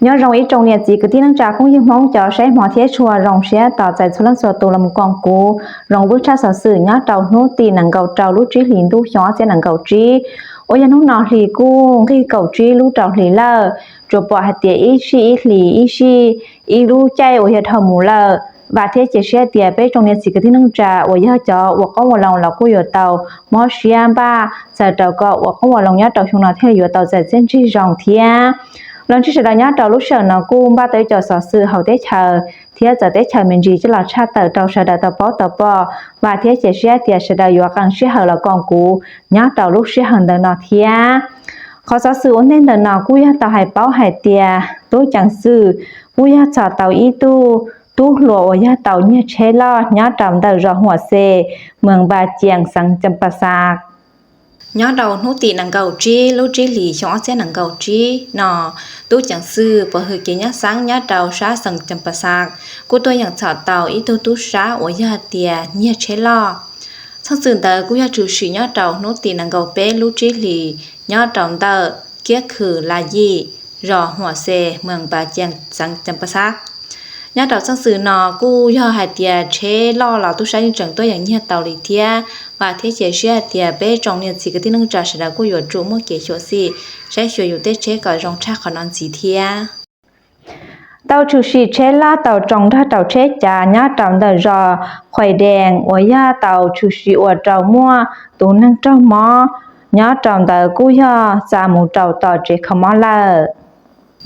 Nyob zoo ib tsoom niam txiv kwv tij neej tsa phooj ywg Hmoob cov saib hmov thiab tshua, zoo siab tos txais txhua leej txhua tus los koom kuv zoo vwj tshaj xov xwm nyob rau hnub tim nees nkaum rau lub tsib hlis ntuj xyoo ob txhiab nees nkaum tsib, uas yog hnub no hli kuj nqig kaum tsib lub rau hlis lawm. Tsuas pom hais tias ib sij ib hlis ib sij ib lub caij uas yog dhau mus lawm. Vam thiab cia siab tias peb tsoom niam txiv kwv tij neej tsa uas yog cov ua qoob ua loo los kuj yuav tau mob siab npaj txawm rau kom ua qoob ua loo nyob rau xyoo no thiaj yuav tau txais txiaj ntsig zoo thiab. Los ntsib sawv daws nyob rau lub sij hawm no kuj npaj tau ib co xov xwm hauv teb chaws thiab txawv teb chaws me ntsis coj los tshaj tawm rau sawv daws tau paub tau pom. Vam thiab cia siab tias sawv daws yuav qee sij hawm los koom kuv nyob rau lub sij hawm ntawm no thiab. Qhov xov xwm ua ntej ntawm no kuj yog tau hais paub hais tias tub ceev xwm kuj yog txhom tau ib tug tub hluas uas yog tau nyiag tsheb loj nyob rau ntawm zos Huam Xes, moos Npa Cias, xeev Cas Pas Xas. Nyob rau hnub tim nees nkaum tsib lub tsib hlis xyoo ob txhiab nees nkaum tsib no, tub ceev xwm pov hwm kev nyab xeeb nyob rau sab xeev Cas Pas Xas kuj tuaj yeem txhom tau ib tug tub sab uas yog tias nyiag tsheb loj. Txheej xwm ntawd kuj yog tshwm sim nyob rau hnub tim nees nkaum peb lub tsib hlis nyob rau ntawm kiab khw La Yim, zos Huam Xes, moos Npa Cias, xeev Cas Pas Xas. Nyob rau txheej xwm no kuj yog hais tias tsheb loj los tub sab yeej tseem tuaj yeem nyiag tau li thiab. Vam thiab cia siab hais tias peb tsoom niam txiv kwv tij neej tsa sawv daws kuj yuav tsum muaj kev xyuam xim saib xyuas yus tej tsheb kom zoo tshaj qhov no ntxiv thiab. Tau tshwm sim tsheb loj tau tsoo nrog rau tsheb cav nyob rau ntawm zos Khuais Dees uas yog tau tshwm sim ua rau muaj tus neeg raug mob, nyob rau ntawd kuj yog xa mus rau tom tsev kho mob lawm.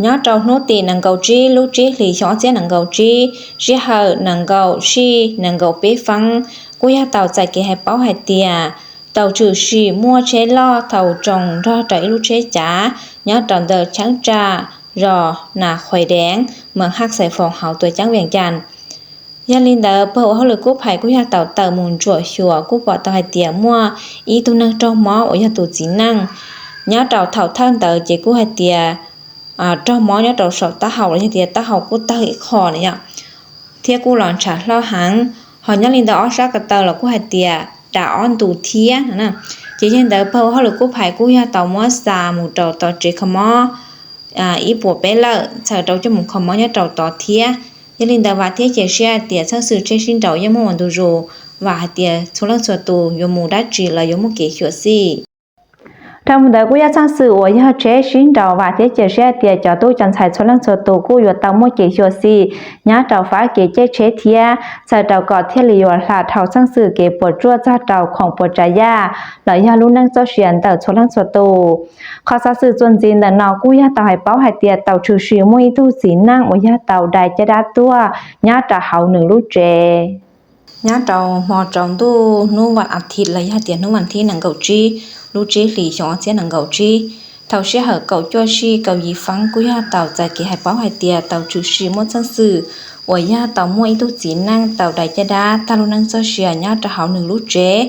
Nyob rau hnub tim nees nkaum tsib lub tsib hlis xyoo ob txhiab nees nkaum tsib, sij hawm nees nkaum sij nees nkaum peb feeb, kuj yog tau txais kev hais paub hais tias tau tshwm sim muaj tsheb loj tau tsoo nrog rau ib lub tsheb cav nyob rau ntawm cheeb tsam zos Nas Khuais Dees, moos Haj Xais Foos hauv tuam ceeb Vees Cas. Yog li ntawd pawg ua hauj lwm kub phais kuj yog tau tawm mus ntsuam xyuas kuj pom tau hais tias muaj ib tug neeg raug mob uas yog tus txiv neej. Nyob rau thaum thawj ntawd ces kuj hais tias raug mob nyob rau saum taub hau los yog tias taub hau kuj tawg ib qho na yom, thiab kuj los ntshav hlob heev. Ho nyob li ntawd ob sab ko taw los kuj hais tias dam ob ntu thiab no na. Ces yog li ntawd pawg ua hauj lwm kub phais kuj yog tau muab xa mus rau tom tsev kho mob ib puas peb lawm, txhawm rau coj mus kho mob nyob rau tod thiab. Yog li ntawd vam thiab cia siab hais tias txheej xwm tsheb sib nraus yeej muaj ua ntu zus, vam hais tias txhua leej txhua tus yuav mus dab tsi los yuav muaj kev xyuam xim. Dhau mus ntawd kuj yog txheej xwm uas yog tsheb sib nraus, vam thiab cia siab hais tias cov tub cov ntxhais txhua leej txhua tus kuj yuav tau muaj kev xyuam xim nyob rau fab kev caij tsheb thiab, txhawm rau kom thiaj li yuav hla dhau txheej xwm kev puas tsuaj txog rau khoom puas tsav yam los yog lub neej txoj sia ntawm txhua leej txhua tus. Qhov xov xwm txuas ntxiv ntawm no kuj yog tau hais paub hais tias tau tshwm sim muaj ib tug txiv neej uas yog tau dai caj dab tuag nyob rau hauv nws lub tsev. Nyob rau hmo tsaus ntuj hnub vas a thiv los yog tias hnub vas thib nees nkaum tsib lub tsib hlis xyoo ob txhiab nees nkaum tsib, thaum sij hawm kaum cuaj sij kaum yim feeb kuj yog tau txais kev hais paub hais tias tau tshwm sim muaj txheej xwm uas yog tau muaj ib tug txiv neej tau dai caj dab tag lub neej txoj sia nyob rau hauv nws lub tsev,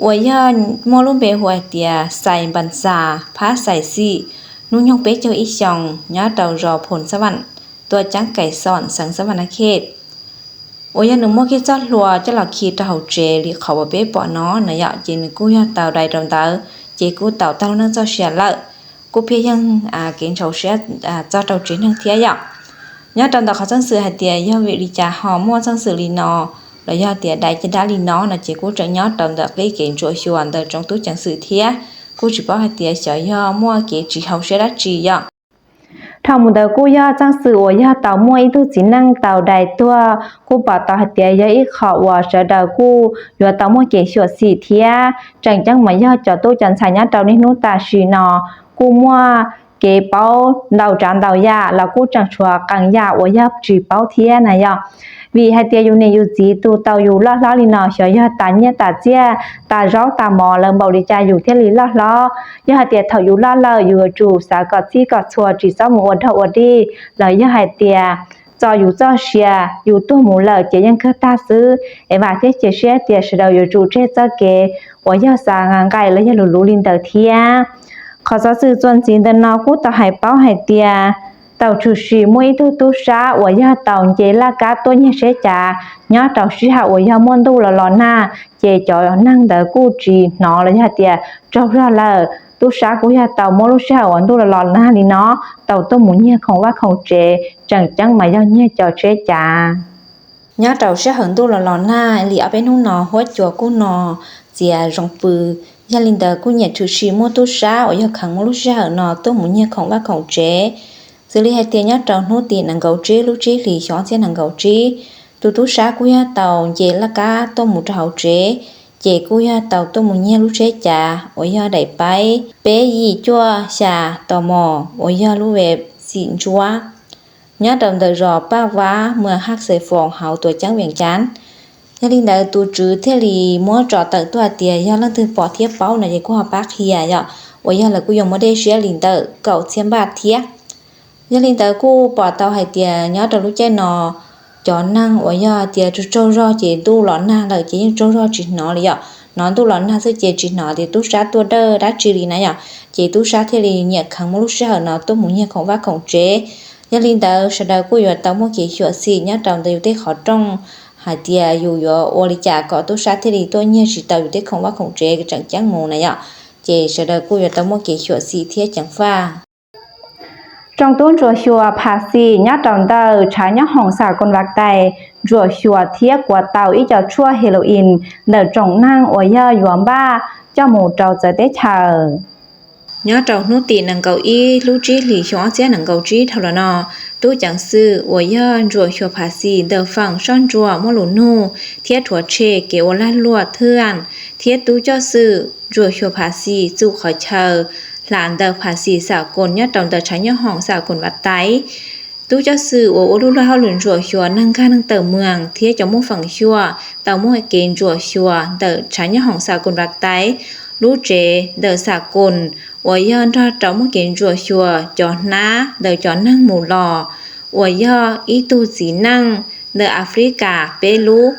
uas yog muaj lub npe hu hais tias Xais Npas Xas, phab Xais Xim, hnub nyoog peb caug ib xyoos, nyob rau zos Phoos Xab Vam, tuam ceeb Kais Xoos, xeev Xab Vam Nas Khej. Uas yog nws muab kiag txoj hlua coj los khi rau hauv tsev li qhov uas peb pom no na yom, ces nws kuj yog tau dai rau ntawd, ces kuj tau tag lub neej txoj sia lawm. Kuj pheej yeej kev ntshau siab txog rau tsev neeg thiab yom. Nyob rau ntawm qhov txheej xwm hais tias yog vim li cas ho muaj txheej xwm li no los yog tias dai caj dab li no no ces kuj tseem nyob rau ntawm qib kev ntsuam xyuas ntawm tsoom tub ceev xwm thiab, kuj tsis paub hais tias xyov yog muaj kev tsis haum siab dab tsi yom. Dhau mus ntawd kuj yog txheej xwm uas yog tau muaj ib tug txiv neej tau dai tuag, kuj pom tau hais tias yog ib qho uas sawv daws kuj yuav tau muaj kev xyuam xim thiab. Tseem ceeb mas yog cov tub cov ntxhais nyob rau niaj hnub tam sim no kuj muaj kev paub ntau tsav ntau yam los kuj tseem tshuav qee yam uas yog tsis paub thiab na yom. Vim hais tias yus niam yus txiv tu tau yus loj hlob li no xyov yog tas nyiaj tas txiaj, tas zaub tas mov lawv npaum li cas yus thiaj li loj hlob. Yog hais tias thaum yus loj lawm yus yuav tsum xav kom txhij kom txhua tsis txhob mus ua dog ua dig, los yog hais tias txog yus txoj sia, yus tuag mus lawm ces yeej kawg tag xwb. Es vam thiab cia siab tias sawv daws yuav tsum tseg txoj kev uas yog xav nqa nqaim los yog luv luv li ntawd thiab. Qhov xov xwm txuas ntxiv ntawm no kuj tau hais paub hais tias tau tshwm sim muaj ib tug tub sab uas yog tau nce laj kab tuaj nyiag tsheb cav nyob rau sij hawm uas yog muaj ntuj los los nag, ces cov neeg ntawd kuj tsis hnov los yog hais tias tsaug zog lawm. tub sab kuj yog tau muab lub sij hawm uas ntuj los los nag li no tau tuaj mus nyiag khoom vaj khoom tsev, tseem ceeb mas yog nyiag cov tsheb cav. Nyob rau sij hawm ntuj los los nag li ob peb hnub no huab cua kuj no txias zoo pw, yog li ntawd kuj nyiam tshwm sim muaj tub sab uas yog kheev muaj lub sij hawm no tuaj mus nyiag khoom vaj khoom tsev. Xws li hais tias nyob rau hnub tim nees nkaum tsib lub tsib hlis xyoo ob txhiab nees nkaum tsib, tus tub sab kuj yog tau nce laj kab tuaj mus rau hauv tsev, ces kuj yog tau tuaj mus nyiag lub tsheb cav uas yog daim paib peb yim cuaj xya tos mos uas yog lub veb xim ntsuab nyob rau ntawm zos Paj Vab, muas Haj Xes Foos hauv tuam ceeb Vees Cas. Yog li ntawd tus tswv thiaj li muab tso tawm tuaj hais tias yog leej twg pom thiab paub no ces kuj ho pab qhia yom, uas yog lawv kuj yuav muaj dej siab li ntawm kaum txhiab npaj thiab. Yog li ntawd kuj pom tau hais tias nyob rau lub caij no cov neeg uas yog tias tsaug tsaug zog ces ntuj los nag lawm ces yeej tsaug zog tsis hnov li yom, hnov ntuj los nag xwb ces tsis hnov tias tub sab tuaj dawj dab tsi li na yom, ces tub sab thiaj li nyiam kheev muaj lub sij hawm no tuaj mus nyiag khoom vaj khoom tsev. Yog li ntawd sawv daws kuj yuav tau muaj kev xyuam xim nyob rau ntawm yus tej qhov rooj hais tias yus yuav ua li cas kom tub sab thiaj li tuaj nyiag tsis tau yus tej khoom vaj khoom tsev tseem ceeb mus na yom, ces sawv daws kuj yuav tau muaj kev xyuam xim thiab ceev faj. Tsoom tub ntsuam xyuas phas xis nyob rau ntawm tshav nyob hoom xam koos vaj tais ntsuam xyuas thiab kuas tau ib co tshuaj heroin ntawm tsoom neeg uas yog yuav npaj coj mus rau txawv teb chaws. Nyob rau hnub tim nees nkaum ib lub tsib hlis xyoo ob txhiab nees nkaum tsib dhau los no, tub ceev xwm uas yog ntsuam xyuas phas xis ntawm feem soj ntsuam muaj lus nug thiab rhuav tshem kev ua lag luam thwj thiab tub coj xwm ntsuam xyuas phas xis txuj qhov chaw hla ntawm phas xis xam koos nyob rau ntawm tshav nyob hoom xam koos vaj tais. Tub coj xwm uas ua lub luag hauj lwm ntsuam xyuas neeg nkag neeg tawm muas thiab cov muaj feem xyuam tau muaj kev ntsuam xyuas ntawm tshav nyob hoom xam koos vaj tais, lub tsev ntawm xam koos uas yog nrog rau muaj kev ntsuam xyuas cov hnab ntawm cov neeg mus los uas yog ib tug txiv neej ntawm Africa peb lub,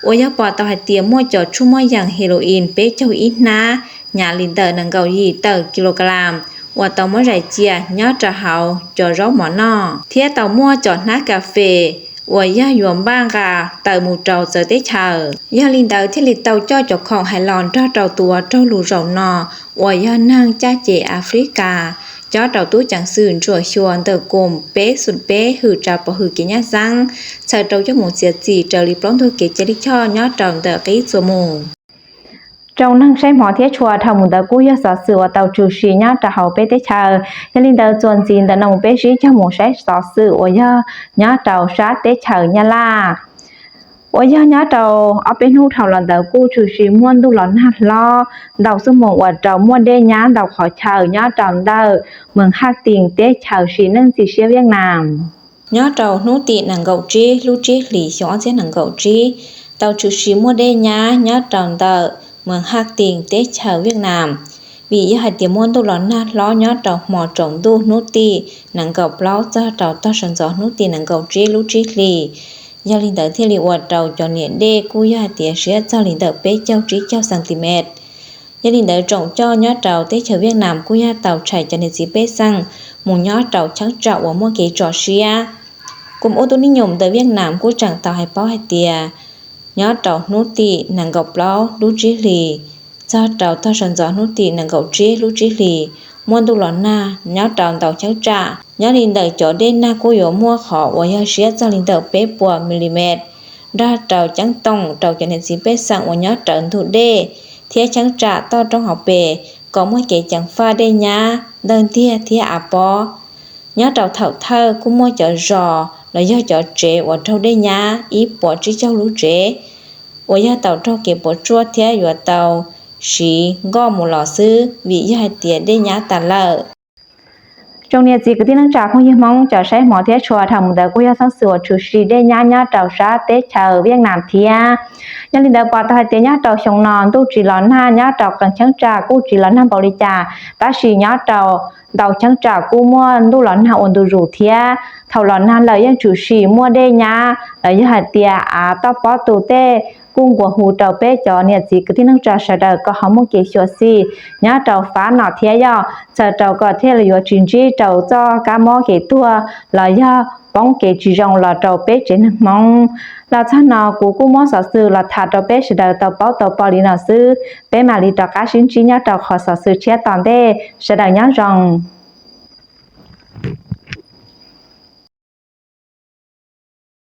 uas yog pom tau hais tias muaj cov tshuaj muaj yees heroin peb caug ib hnab, hnyav li ntawm nees nkaum yim tawm kilogram, uas tau muab zais cia nyob rau hauv cov zaub mov noj thiab tau muaj cov hnab kas fes uas yog yuav npaj nqa tawm mus rau txawv teb chaws. Yog li ntawd thiaj li tau coj cov khoom hais los nrog rau tus uas raug lus zaum no uas yog neeg caj ces Africa, cob rau tub ceev xwm ntsuam xyuas ntawm koos peb xoom peb hwm tsa pov hwm kev nyab xeeb, txhawm rau coj mus txiav txim raws li plaub ntug kev cia li choj nyob rau ntawm qib txuas mus. Tsoom neeg saib hmov thiab tshua, dhau mus ntawd kuj yog xov xwm uas tau tshwm sim nyob rau hauv peb teb chaws. Yog li ntawd txuas ntxiv ntawm no mus peb sib cog mus saib xov xwm uas yog nyob rau sab teb chaws Nyab Laj. Uas yog nyob rau ob peb hnub dhau los ntawd kuj tshwm sim muaj ntuj los nag hlob ntau xwb mus ua rau muaj dej nyab ntau qhov chaw nyob rau ntawm Moos Haj Tis teb chaws sim neej txiv siab Viaj Nam. Nyob rau hnub tim nees nkaum tsib lub tsib hlis xyoo ob txhiab nees nkaum tsib, tau tshwm sim muaj dej nyab nyob rau ntawm Moos Haj Tis teb chaws Viaj Nam, vim yog hais tias muaj ntuj los nag hlob nyob rau hmo tsaus ntuj hnub tim nees nkaum plaub txog rau tog sawv ntxov hnub tim nees nkaum tsib lub tsib hlis. Yog li ntawd thiaj li ua rau cov niam dej kuj yog hais tias siab txog li ntawm peb caug tsib caug centimet. Yog li ntawd tsoom coj nyob rau teb chaws Viaj Nam kuj yog tau tshais cov niam txiv pej xeem mus nyob rau cheeb tsam uas muaj kev tso siab. Kuv mus ua tub nij nyum ntawm Viaj Nam kuj tseem tau hais paub hais tias nyob rau hnub tim nees nkaum plaub lub tsib hlis txog rau tog sawv ntxov hnub tim nees nkaum tsib lub tsib hlis, muaj ntuj los nag nyob rau ntau cheeb tsam. Nyob li ntawm cov dej nag kuj yuav muaj qhov uas yog siab txog li ntawm peb puas milimet, nrog rau ceeb toom rau cov niam txiv pej xeem uas nyob raws ntug dej thiab cheeb tsam toj roob hauv pes kom muaj kev ceev faj dej nyab ntawg ntiag thiab av pob. Nyob rau thaum thawj kuj muaj cov zos los yog cov tsev uas raug dej nyab ib puas tsib caug lub tsev, uas yog tau raug kev puas tsuaj thiab yuav tau siv nkoj mus los xwb vim yog hais tias dej nyab tas lawm. Tsoom niam txiv kwv tij neej tsa phooj ywg Hmoob cov saib hmov thiab tshua, dhau mus ntawd kuj yog xov xwm uas tshwm sim dej nyab nyob rau sab teb chaws Viaj Nam thiab. Yog li ntawd pom tau hais tias nyob rau xyoo no ntuj tsis los nag nyob rau qee cheeb tsam kuj tsis los nag npaum li cas, tab sis nyob rau ntau cheeb tsam kuj muaj ntuj los nag ua ntu zus thiab. Thaum los nag lawm yeej tshwm sim muaj dej nyab los yog hais tias av toj pob tu tej kuj nquas hu rau peb cov niam txiv kwv tij neej tsa sawv daws kom ho muaj kev xyuam xim nyob rau fab no thiab yog txhawm rau kom thiaj li yuav tsis ntsib rau txoj kab mob kev tuag los yog poob kev tsis zoo los rau peb tsev neeg Hmoob. Los txog no kuv kuj muab xov xwm los tham rau peb sawv daws tau paub tau pom li no xwb, peb mam li rov qab sib ntsib nyob rau qhov xov xwm tshiab tom ntej, sawv daws nyob zoo.